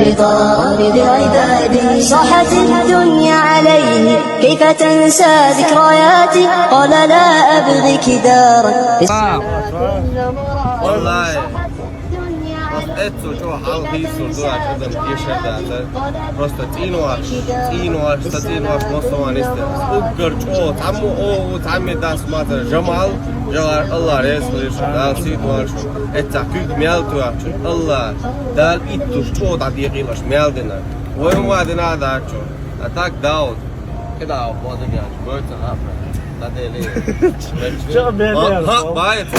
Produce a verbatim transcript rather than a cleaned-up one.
رضا رب العباد. صاحت الدنيا عليه، كيف تنسى ذكرياتي؟ قال: لا أبغيك دارا. Валлахӏи, просто эццо чӏогӏа хьал хийцалур ду аьлча адам тешар дацар. Просто цӏийнош, цӏийнош, ца цӏийнош массо а ван истер. Уггар чӏогӏа, цхьаммо оха, цхьаммо дас мацара Жамал, Жамал, Аллахӏ реза хуьлда шуна, Дала сий дойла шуна. Эццахь куьг мел тоьхча, Аллахӏ, Дала иттуш чӏогӏа дӏадекъийла аша мел динарг. Вай хӀума дина а дац шуна. А так, Дауд, кхидӀа а боза гӀерташ, гойтар хӀаъ, дӀаделий. Чо бе Ха, бе, ха, бо. Бай, ца.